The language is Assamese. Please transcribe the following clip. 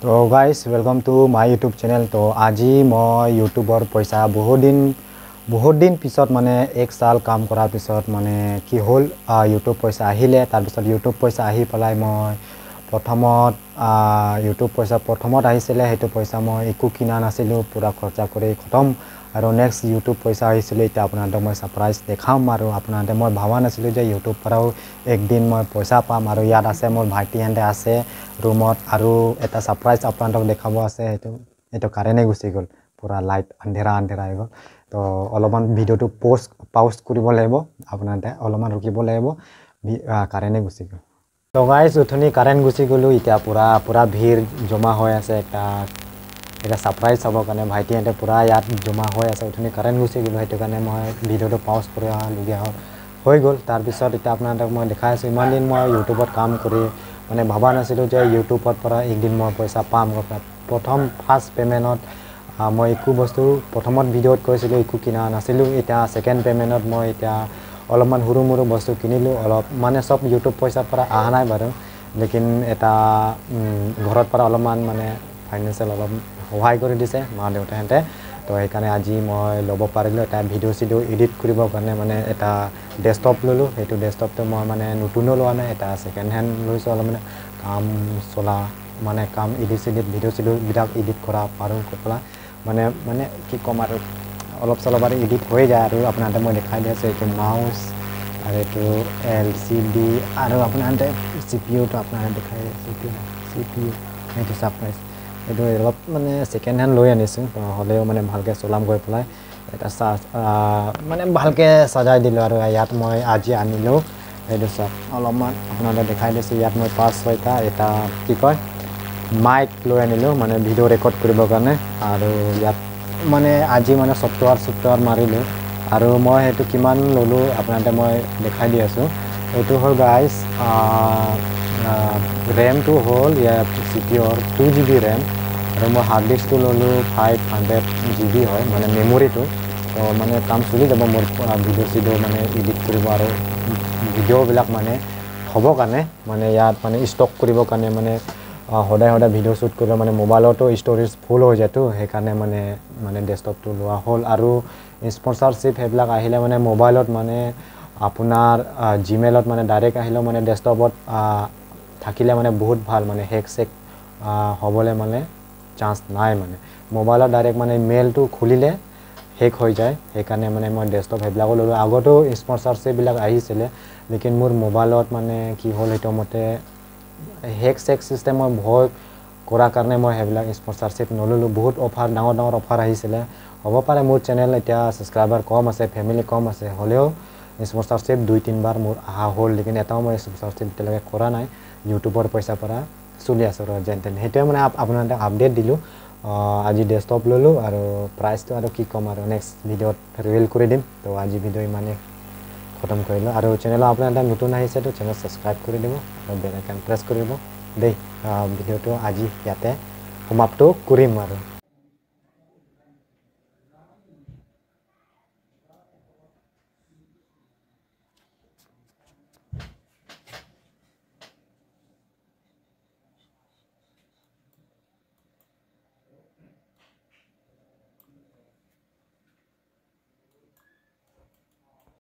তো guys, welcome to my YouTube channel. তো আজি মই ইউটিউবৰ পইচা বহুত দিন পিছত, মানে এক চাল কাম কৰাৰ পিছত মানে কি হ'ল, ইউটিউব পইচা আহিলে। তাৰপিছত ইউটিউব পইচা আহি পেলাই মই প্ৰথমত ইউটিউব পইচা প্ৰথমত আহিছিলে, সেইটো পইচা মই একো কিনা নাছিলোঁ, পূৰা খৰচা কৰি খতম। আৰু নেক্সট ইউটিউব পইচা আহিছিলে, এতিয়া আপোনালোকক মই ছাৰপ্ৰাইজ দেখাম। আৰু আপোনালোকে মই ভবা নাছিলোঁ যে ইউটিউব পৰাও একদিন মই পইচা পাম। আৰু ইয়াত আছে মোৰ ভাইটিহঁতে আছে ৰুমত, আৰু এটা ছাৰপ্ৰাইজ আপোনালোকক দেখাব আছে। সেইটো কাৰেণ্টে গুচি গ'ল, পূৰা লাইট আন্ধেৰা আন্ধেৰা হৈ গ'ল। তো অলপমান ভিডিঅ'টো পাউজ কৰিব লাগিব, আপোনালোকে অলপমান ৰখিব লাগিব, কাৰেণ্টে গুচি গ'ল। তো গাইজ, উঠনি কাৰেণ্ট গুচি গ'লোঁ, এতিয়া পূৰা ভিৰ জমা হৈ আছে এটা ছাৰপ্ৰাইজ চাবৰ কাৰণে। ভাইটিহঁতে পূৰা ইয়াত জমা হৈ আছে। উঠনি কাৰেণ্ট গুচি গ'লোঁ, সেইটো কাৰণে মই ভিডিঅ'টো পাউজ কৰিবলগীয়া হৈ গ'ল। তাৰপিছত এতিয়া আপোনালোকক মই দেখাই আছোঁ, ইমান দিন মই ইউটিউবত কাম কৰি মানে ভবা নাছিলোঁ যে ইউটিউবৰ পৰা একদিন মই পইচা পাম। প্ৰথম ফাৰ্ষ্ট পে'মেণ্টত মই একো বস্তু প্ৰথমত ভিডিঅ'ত কৈছিলোঁ একো কিনা নাছিলোঁ। এতিয়া ছেকেণ্ড পে'মেণ্টত মই এতিয়া অলপমান সৰু মৰু বস্তু কিনিলোঁ, অলপ মানে চব ইউটিউব পইচাৰ পৰা অহা নাই বাৰু, লেকিন এটা ঘৰত পৰা অলপমান মানে ফাইনেন্সিয়েল অলপ সহায় কৰি দিছে মা দেউতাহঁতে। তো সেইকাৰণে আজি মই ল'ব পাৰিলোঁ এটা ভিডিঅ' চিডিঅ' এডিট কৰিবৰ কাৰণে মানে এটা ডেস্কটপ ল'লোঁ। সেইটো ডেস্কটপটো মই মানে নতুনো লোৱা নাই, এটা ছেকেণ্ড হেণ্ড লৈছোঁ। অলপ মানে কাম চলা মানে কাম এডিট চিডিট ভিডিঅ' চিডিঅ'বিলাক এডিট কৰা পাৰোঁ কৈ পেলাই মানে কি ক'ম আৰু অলপ চলপ আৰু এডিট হৈ যায়। আৰু আপোনালোকে মই দেখাই দি আছোঁ, এইটো মাউচ আৰু এইটো LCD আৰু আপোনালোকে চিপিইউটো আপোনালোকে দেখাই আছোঁ, এইটো চিপিইউ, সেইটো ছাৰপ্ৰাইজ। এইটো অলপ মানে ছেকেণ্ড হেণ্ড লৈ আনিছোঁ, হ'লেও মানে ভালকৈ চলাম গৈ পেলাই এটা চাৰ্জ মানে ভালকৈ সজাই দিলোঁ। আৰু ইয়াত মই আজি আনিলোঁ এইটো চাওক, অলপমান আপোনালোকে দেখাই দিছোঁ। ইয়াত মই 5 6টা এটা কি কয় মাইক লৈ আনিলোঁ, মানে ভিডিঅ' ৰেকৰ্ড কৰিবৰ কাৰণে। আৰু ইয়াত মানে আজি মানে ছফ্টৱেৰ চফ্টৱেৰ মাৰিলোঁ। আৰু মই সেইটো কিমান ল'লোঁ আপোনালোকে মই দেখাই দি আছোঁ। এইটো হ'ল গাইজ, ৰেমটো হ'ল ইয়াৰ চিপিঅ'ৰ 2 GB RAM. আৰু মই হাৰ্ড ডিস্কটো ল'লোঁ 500 GB হয়, মানে মেমৰিটো। তো মানে কাম চলি যাব মোৰ ভিডিঅ' চিডিঅ' মানে এডিট কৰিব আৰু ভিডিঅ'বিলাক মানে থ'বৰ কাৰণে, মানে ইয়াত মানে ষ্টক কৰিবৰ কাৰণে, মানে সদায় সদায় ভিডিঅ' শ্বুট কৰিলে মানে মোবাইলতো ষ্ট'ৰেজ ফুল হৈ যায়তো, সেইকাৰণে মানে ডেস্কটপটো লোৱা হ'ল। আৰু স্পনচাৰশ্বিপ সেইবিলাক আহিলে মানে মোবাইলত মানে আপোনাৰ জিমেইলত মানে ডাইৰেক্ট আহিলেও মানে ডেস্কটপত থাকিলে মানে বহুত ভাল, মানে হেক চেক হ'বলৈ মানে চান্স নাই। মানে মোবাইলত ডাইৰেক্ট মানে মেইলটো খুলিলে হেক হৈ যায়, সেইকাৰণে মানে মই ডেস্কটপ সেইবিলাকো ল'লোঁ। আগতেও স্পনচাৰশ্বিপবিলাক আহিছিলে, লেকিন মোৰ মোবাইলত মানে কি হ'ল, সেইটো মতে হেক চেক চিষ্টেমৰ ভয় কৰাৰ কাৰণে মই সেইবিলাক স্পনচাৰশ্বিপ নল'লোঁ। বহুত অফাৰ, ডাঙৰ ডাঙৰ অফাৰ আহিছিলে। হ'ব পাৰে মোৰ চেনেল এতিয়া ছাবস্ক্ৰাইবাৰ কম আছে, ফেমিলি কম আছে, হ'লেও স্পনচাৰশ্বিপ দুই তিনিবাৰ মোৰ অহা হ'ল, লেকিন এটাও মই স্পনচাৰশ্বিপ এতিয়ালৈকে কৰা নাই। ইউটিউবৰ পইচাৰ পৰা চলি আছোঁ আৰু যেন তেন। সেইটোৱে মানে আপোনালোকক আপডেট দিলোঁ। আজি ডেস্কটপ ল'লোঁ আৰু প্ৰাইচটো আৰু কি ক'ম আৰু নেক্সট ভিডিঅ'ত ৰিভিল কৰি দিম। তো আজি ভিডিঅ' ইমানেই খতম কৰিলোঁ। আৰু চেনেলত আপোনাৰ এটা নতুন আহিছে তো চেনেল ছাবস্ক্ৰাইব কৰি দিব আৰু বেল আইকন প্ৰেছ কৰি দিব দেই। ভিডিঅ'টো আজি ইয়াতে সমাপ্ত কৰিম আৰু।